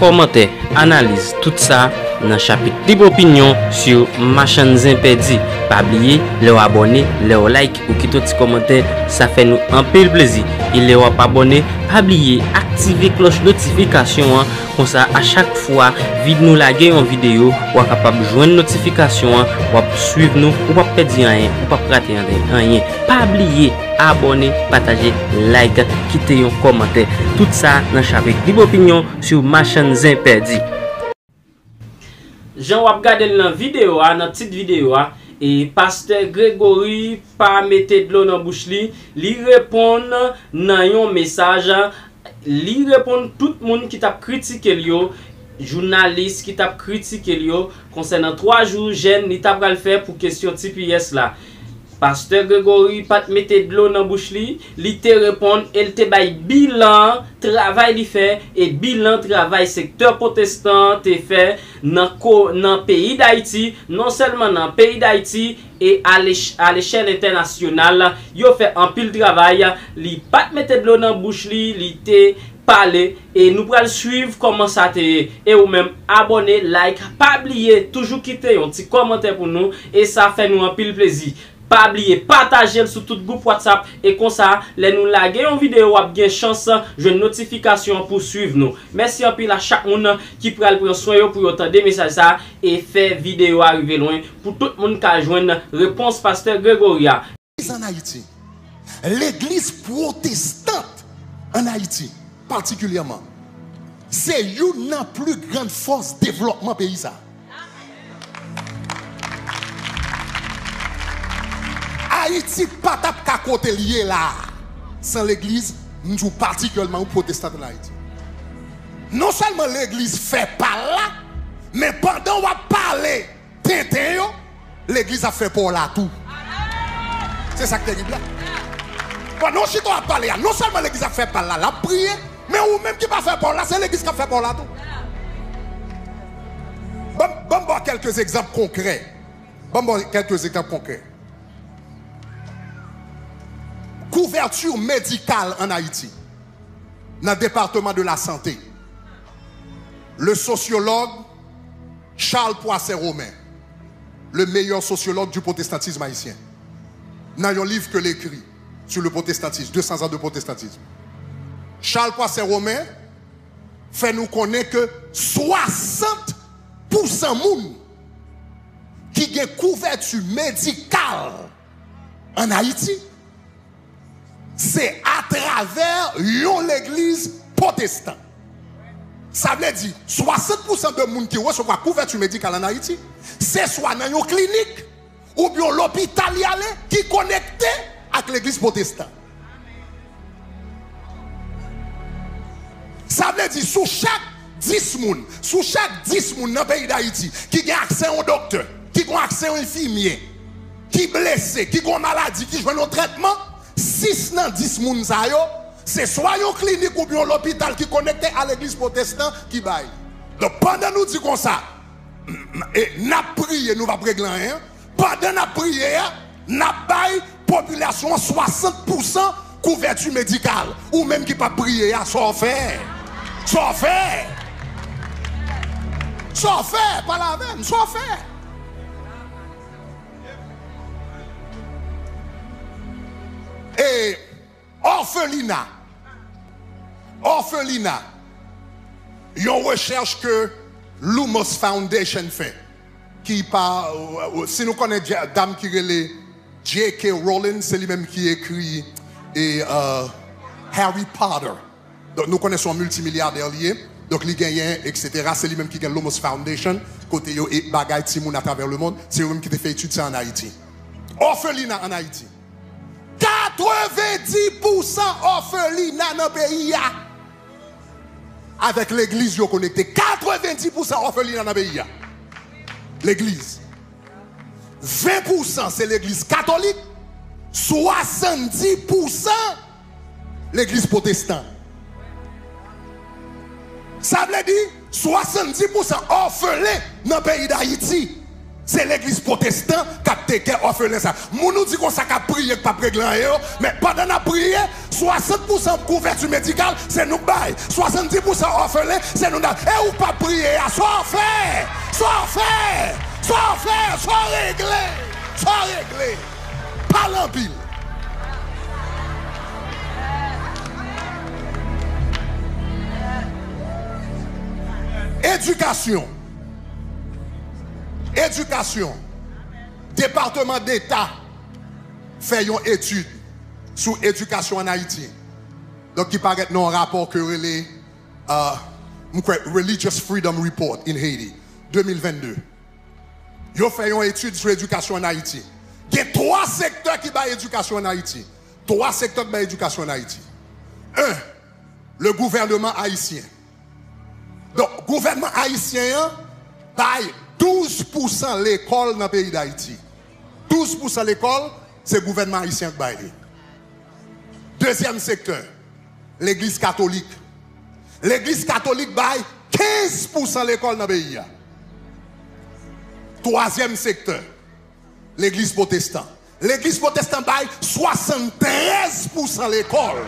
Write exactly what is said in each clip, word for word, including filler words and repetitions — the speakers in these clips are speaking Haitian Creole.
Kòmantè, analiz, tout sa nan chapit Lib Opinyon sou Machann Zen Pèdi. Pa bliye, lè w abòne, lè w like, ou kite yon ti kòmantè, sa fè nou anpil plezi. E lè w ap abòne, pa bliye aktive klòch notifikasyon an, konsa a chak fwa vid nou lage yon videyo, w a kapab jwenn notifikasyon an, w ap swiv nou, ou p ap pèdi anyen, ou p ap rate anyen. Pa bliye abòne, pataje, like, kite yon kòmantè. Tout sa nan chapit Lib Opinyon sou Machann Zen Pèdi. Jan w ap gade l nan videyo a, nan tit videyo a, e pastè Gregory pa mete dlo nan bouch li, li reponn nan yon mesaj, li reponn tout moun ki t ap kritike l yo, jounalis ki t ap kritike l yo, konsènan twa jou jèn li ta pral fè pou kesyon T P S la. Pastè Gregory pa t mete dlo nan bouch li, li te reponn e l te bay bilan travay li fè e bilan travay sektè pwotestan an te fè nan ko-, nan peyi Dayiti, non sèlman nan peyi Dayiti e a lech-, a lechèl entènasyonal, yo fè anpil travay, li pa t mete dlo nan bouch li, li te pale, e nou pral swiv kòman sa te ye. E ou menm, abòne, like, pa bliye toujou kite yon ti kòmantè pou nou, e sa fè nou anpil plezi. Pa bliye pataje l sou tout gwoup WhatsApp, e konsa, lè nou lage yon videyo, w ap gen chans jwenn notifikasyon pou swiv nou. Mèsi anpil a chak moun ki pral pran swen yo pou yo tande mesaj sa a e fè videyo a rive lwen pou tout moun ka jwenn repons pastè Gregory a. Legliz an Ayiti, legliz pwotestan an Ayiti patikilyèman, se youn nan pli grann fòs devlòpman peyi sa. Ayiti pa t ap ka kote l ye la a san legliz, m di w patikilyèman pwotestan an Ayiti. Non sèlman legliz fè pa l la, men pandan w ap pale tenten yo, legliz ap fè pa w la tou. Se sa k terib la. Pandan w chita w ap pale a, non sèlman legliz ap fè pa l la, l ap priye, men ou menm ki pa fè pa w la, se legliz k ap fè pa w la tou. Ban m, ban m ba w kèlke egzanp konkrè. Ban m ba w kèlke egzanp konkrè. Kouvèti medikal an Ayiti, nan depatman de la sante. Le sociologue Charles Poisson Romain, le meilleur sociologue du protestantisme haïtien, nan yon liv ke l ekri sur le protestantisme, deux cents ans de protestantisme, Charles Poisson Romain fè nou konnen ke swasant pousan moun ki gen kouvèti medikal an Ayiti, se atravè yon legliz pwotestan. Sa vle di, swasant pousan de moun ki resevwa kouvèti medikal an Ayiti, se swa nan yon klinik oubyen yon lopital y ale ki konekte ak legliz pwotestan. Sa vle di, sou chak dis moun, sou chak dis moun nan peyi Dayiti ki gen aksè yon doktè, ki gen aksè yon enfimyè, ki blese, ki gen yon maladi, ki jwenn yon trètman, sis nan dis moun sa yo, se swa yon klinik oubyen yon lopital ki konekte a legliz pwotestan ki bay. Donk, pandan nou di konsa, e, n ap priye, nou p ap regle anyen. Pandan n ap priye a, n ap bay popilasyon an swasant pousan kouvèti medikal. Ou menm ki p ap priye a, sa w fè? Sa w fè? Sa w fè? Pale avè m, sa w fè? E òfelina. Òfelina. Yon rechèch ke Lumos Foundation fè. Ki pa, si nou konnen dja-, dam ki rele J K Rowling, se li menm ki ekri, e, euh, Harry Potter. Donk, nou konnen se yon miltimilyadè li ye. Donk, li genyen, et cetera. Se li menm ki gen Lumos Foundation, kote yo e bagay timoun atravè lemonn. Se yo menm ki te fè etid sa an Ayiti. Òfelina an Ayiti. Katrevenndis pousan òfelina nan peyi a avèk legliz yo konekte. Katrevenndis pousan òfelina nan peyi a, legliz. Ven pousan se legliz katolik, swasanndis pousan legliz pwotestan. Sa vle di, swasanndis pousan òfelen nan peyi Dayiti, Se legliz pwotestan k ap tekè òfelen sa. Moun ou di konsa k ap priye k p ap regle anyen yo, men pandan n ap priye, swasant pousan kouvèti medikal, se nou k bay. Swasanndis pousan òfelen, se nou k bay. E ou k p ap priye a, sa w fè? Sa w fè? Sa w fè? Sa w regle? Sa w regle? Pale anpil. Edikasyon. Edikasyon. Depatman Deta fè yon etid sou edikasyon ann Ayiti. Donk, ki parèt nan yon rapò ke yo rele, euh, m kwè, Religious Freedom Report in Haiti, de mil vennde. Yo fè yon etid sou edikasyon ann Ayiti. Gen twa sektè ki bay edikasyon ann Ayiti. Twa sektè ki bay edikasyon ann Ayiti. Un, le gouvernement haïtien. Donk, gouvènman ayisyen an bay douz pousan lekòl nan peyi Dayiti. Douz pousan lekòl, se gouvènman ayisyen an k bay li. Dezyèm sektè, legliz katolik. Legliz katolik bay kenz pousan lekòl nan peyi a. Twazyèm sektè, legliz pwotestan. Legliz pwotestan bay swasanntrèz pousan lekòl.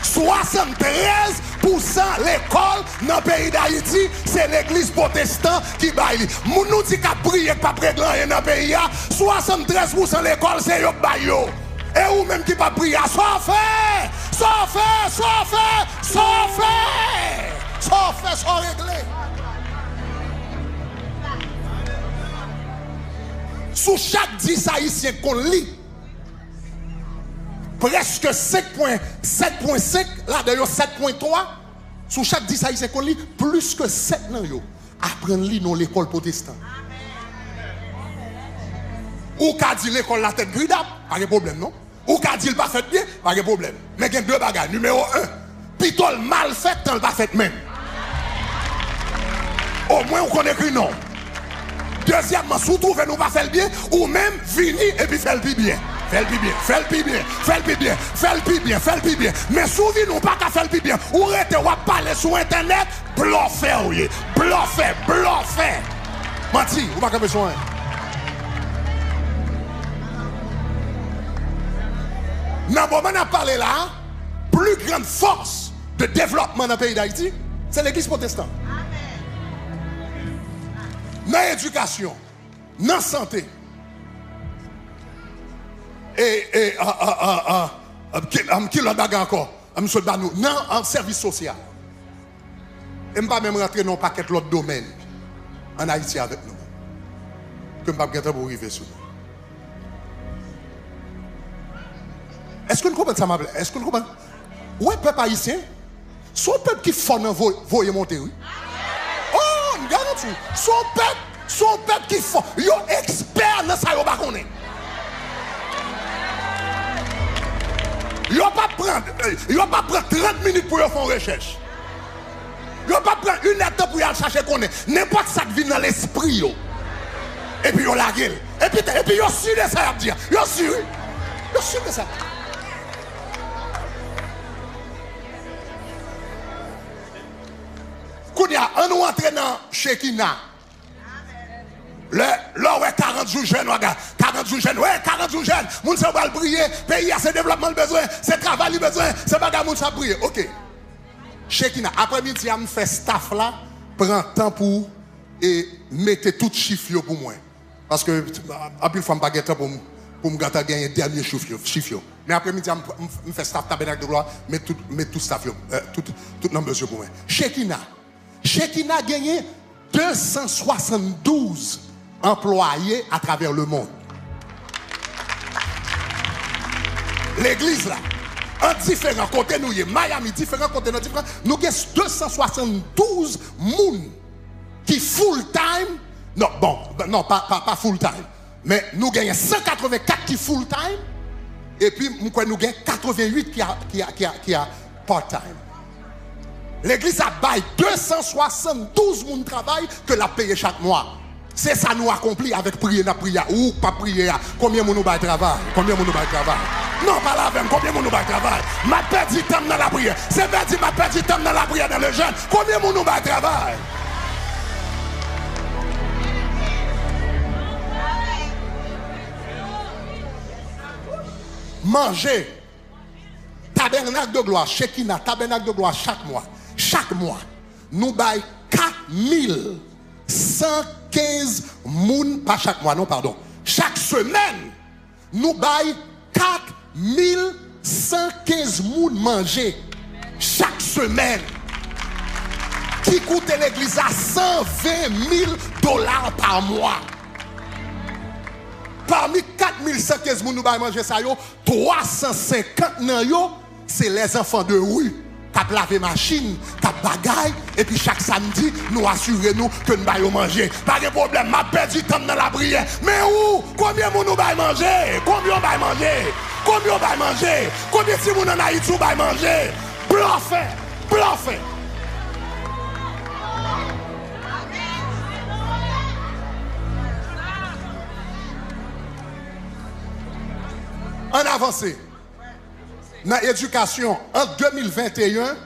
Swasanntrèz pousan lekòl nan peyi Dayiti, se legliz pwotestan ki bay li. Moun nou di k ap priye k p ap regle anyen nan peyi a, swasanntrèz pousan lekòl se yo k bay yo. E ou menm ki p ap priye a, sa w fè? Sa w fè? Sa w fè? Sa w fè? Sa w fè? Sa w regle? Sou chak dis ayisyen k konn li, prèske senk pwen, sèt pwen senk ladan yo, sèt pwen twa, sou chak dis ayisyen k konn li, plis ke sèt nan yo aprann li nan lekòl pwotestan. Ou ka di lekòl la tèt gridap, pa gen pwoblèm non. Ou ka di l pa fèt byen, pa gen pwoblèm. Men gen de bagay. Nimewo en, pito l mal fèt tan l pa fèt menm. Omwen ou konn ekri non w. Dezyèmman, si w twouve nou pa fè l byen, ou menm vini epi fè l pi byen. Fè l pi byen, fè l pi byen, fè l pi byen, fè l pi byen, fè l pi byen. Men si w vini ou pa ka fè l pi byen, ou rete w ap pale sou entènèt, blòfè w ye. Blòfè, blòfè. Manti, ou pa kanpe sou anyen. Nan moman n ap pale la, pli grann fòs de devlòpman nan peyi Dayiti, se legliz pwotestan. Nan edikasyon, nan sante, e, e, a, a, a, a, a, ki, a, ki lòt bagay ankò? A, m sot ba nou. Nan, an sèvis sosyal. E m pa menm rantre nan yon pakèt lòt domèn ann Ayiti avèk nou. Ke m p ap gentan pou rive sou nou. Èske n konprann sa m ap, èske n konprann? Ou wè pèp ayisyen, se yon pèp ki fò nan vo-, voye monte, wi. Oh, m garanti w, se yon pèp, se yon pèp ki fò. Yo ekspè nan sa yo pa konnen. Yo p ap pran, yo p ap pran trant minit pou yo fè yon rechèch. Yo p ap pran inèdtan pou y al chache konnen nenpòt sa k vin nan lespri yo. Epi yo lage l. Epi, epi yo si de sa y ap di a. Yo si, wi. Yo si de sa. Kounye a, ann nou antre nan Chekina. Lè, lè w wè karant jou jèn, w a gade, karant jou jèn, wè, karant jou jèn, moun sa yo pral priye, peyi a se devlòpman l bezwen, se travay li bezwen, se bagay moun sa ap priye. Oke. Chekina, aprèmidi a, m fè staff la pran tan pou, e, mete tout chif yo pou mwen. Paske, anpil fwa, m pa gen tan pou m, pou m gentan genyen dènye chif yo, chif yo. Men aprèmidi a, m, m, m fè staff Tabènak de Glwa met tout, met tout staff yo, e, tout, tout numbers yo pou mwen. Chekina, Chekina genyen de san swasanndouz anplwaye atravè lemonn. Legliz la, an diferan kote nou ye, Miami, diferan kote nan diferan, nou gen de san swasanndouz moun ki full time, non, bon, non, pa, pa, pa full time. Men nou genyen san katrevenkat ki full time, epi m kwè nou gen katrevenuit ki a, ki a, ki a, ki a part time. Legliz ap bay de san swasanndouz moun travay ke l ap peye chak mwa. Se sa nou akonpli avèk priye n ap priye a. Ou k p ap priye a, konbyen moun ou bay travay? Konbyen moun ou bay travay? Non, pale avè m, konbyen moun ou bay travay? M ap pèdi tan m nan lapriyè. Se vèdi m ap pèdi tan m nan lapriyè, nan le jeûne. Konbyen moun ou bay travay? Manje. Tabènak de Glwa, Chekina, Tabènak de Glwa, chak mwa, chak mwa, nou bay kat mil san kenz moun, pa chak mwa, non, padon, chak semèn, nou bay kat mil san kenz moun manje. Chak semèn. Ki koute legliz la san ven mil dola pa mwa. Pami kat mil san kenz moun nou bay manje sa yo, twa san senkant nan yo, se les enfants de rue k ap lave machin, k ap bagay, epi chak samdi, nou asire nou ke n ba yo manje. Pa gen pwoblèm, m ap pèdi tan m nan lapriyè. Men ou, konbyen moun ou bay manje? Konbyen w bay manje? Konbyen w bay manje? Konbyen timoun ann Ayiti ou bay manje? Blòfè! Blòfè! Ann avanse. Nan edikasyon, ant de mil venteyen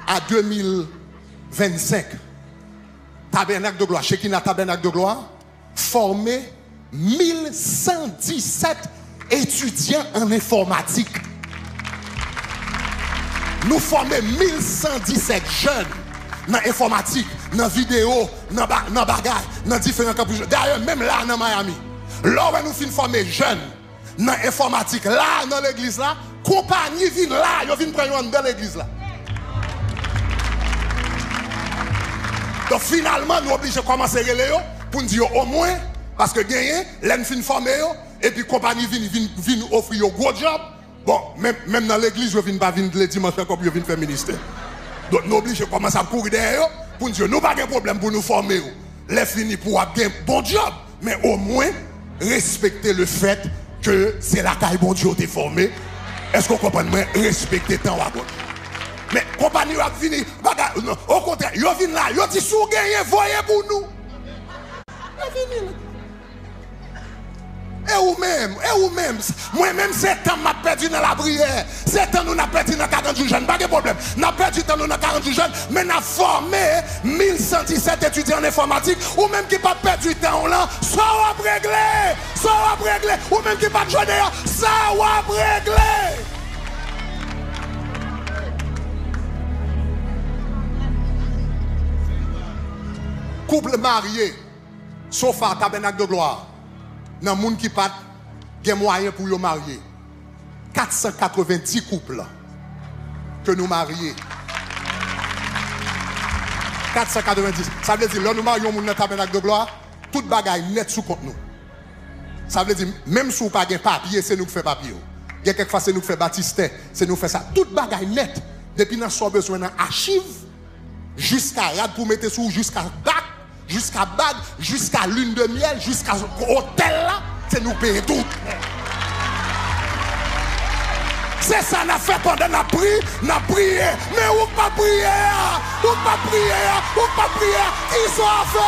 a de mil vennsenk, Tabènak de Glwa, Chekina Tabènak de Glwa, fòme mil san disèt etidyan an enfòmatik. Nou fòme mil san disèt jèn nan enfòmatik, nan videyo, nan ba-, nan bagay, nan diferan kanpis. Dayè, menm la nan Miami, lè w wè nou fin fòme jèn nan enfòmatik la, nan legliz la, konpayi vin la, yo vin pran yo anndan legliz la. Donk, finalman, nou oblije kòmanse rele yo pou n di yo omwen, paske genyen, lè n fin fòme yo, epi konpayi vin, vin, vin ofri yo gwo djòb, bon, menm, menm nan legliz, yo vin pa vin ledimanch ankò pou yo vin fè ministè. Donk, nou oblije kòmanse ap kouri dèyè yo pou n di yo, nou pa gen pwoblèm pou nou fòme yo. Lè fini pou w ap gen bon djòb, men omwen, respekte le fèt ke se lakay Bondye w te fòme. Èske w konprann mwen? Respekte tan w a Bondye. Men konpayi yo ap vini, bagay, non, okontrè, yo vin la, yo di, "Si w genyen, voye pou nou." Yo vini la. E ou menm, e ou menm, mwen menm se tan m ap pèdi nan lapriyè, se tan nou n ap pèdi nan karant jou jèn, pa gen pwoblèm. N ap pèdi tan nou nan karant jou jèn, men n ap fòme mil san disèt etidyan an enfòmatik. Ou menm ki p ap pèdi tan w lan, sa w ap regle? Sa w ap regle? Ou menm ki p ap jwe deyò, sa w ap regle? Koup marye, Sofa, Tabènak de Glwa, nan moun ki pa t gen mwayen pou yo marye. Kat san katrevenndis koup ke nou marye. Kat san katrevenndis. Sa vle di, lè nou marye yon moun nan Tabènak de Glwa, tout bagay nèt sou kont nou. Sa vle di, menm si w pa gen papye, se nou k fè papye w. Gen kèk fwa, se nou k fè batistè, se nou k fè sa. Tout bagay nèt. Depi nan sa w bezwen nan achiv, jiska rad pou mete sou w, jiska bak, jiska bag, jiska lune de miel, jiska otèl la, se nou peye tout. Se sa n ap fè pandan n ap pri, n ap priye. Men ou k p ap priye a, ou k p ap priye a, ou k p ap priye a, kisa w fè?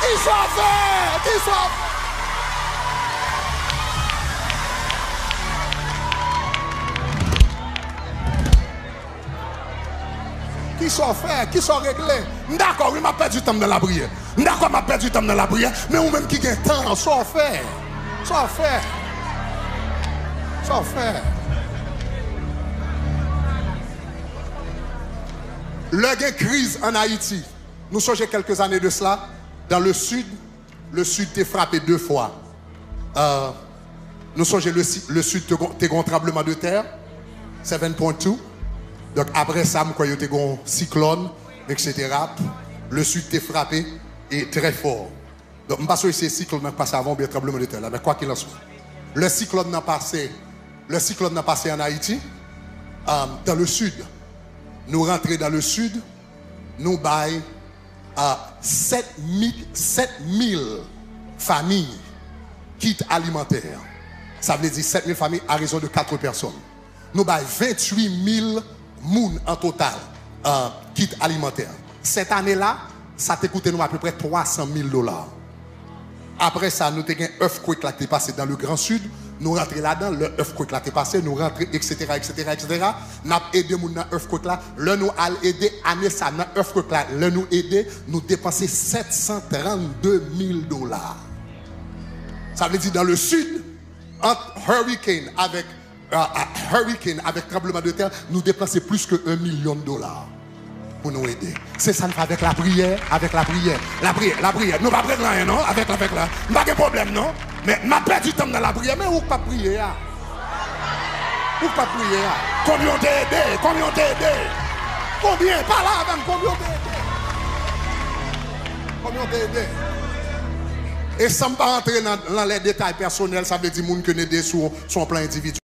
Kisa w fè? Kisa w fè? Kisa w fè? Kisa w regle? M dakò, wi, m ap pèdi tan m nan lapriyè. M dakò, m ap pèdi tan m nan lapriyè. Men ou menm ki gen tan an, sa w fè? Sa w fè? Sa w fè? Lè gen kriz ann Ayiti, nou sonje quelques années de cela, dans le sud, le sud te frape de fwa. Euh, nou sonje le, si- le sud te, gon- te gen yon tranbleman de tè, seven point two. Donk, apre sa, m kwè yo te gen yon siklòn, et cetera. Le sud te frape e trè fò. Donk, m pa sonje si se siklòn nan k pase avan oubyen tranbleman de tè la, men kwa qu'il en soit, lè siklòn nan pase, lè siklòn nan pase ann Ayiti, euh, dans le sud, nou rantre dans le sud, nou bay a sèt mil, sèt mil fanmi kit alimantè. Sa vle di sèt mil fanmi à raison de quatre personnes. Nou bay venntuit mil moun an total, euh, kit alimantè. Sèt ane la, sa te koute nou apeprè twa san mil dola. Apre sa, nou te gen earthquake la ki te pase dans le Grand Sud. Nou rantre ladan, lè earthquake la te pase, nou rantre, et cetera, et cetera, et cetera. N ap ede moun nan earthquake la. Lè nou al ede, ane sa, nan earthquake la, lè nou ede, nou depanse sèt san trannde mil dola. Sa vle di, dans le sud, ant hurricane avèk a, a, hurricane, avèk tranbleman de tè, nou depanse plis ke yon milyon dola pou nou ede. Se sa n fè avèk lapriyè, avèk lapriyè. Lapriyè, lapriyè. Nou p ap regle anyen, non, avèk, avèk la. M pa gen pwoblèm, non. Men m ap pèdi tan m nan lapriyè. Men ou k p ap priye a. Ou k p ap priye a. Konbyen w te ede? Konbyen w te ede? Konbyen? Pale avè m. Konbyen w te ede? Konbyen w te ede? E san m pa antre nan, nan lè detay pèsonèl, sa vle di moun ke n ede sou, sou yon plan endividyèl.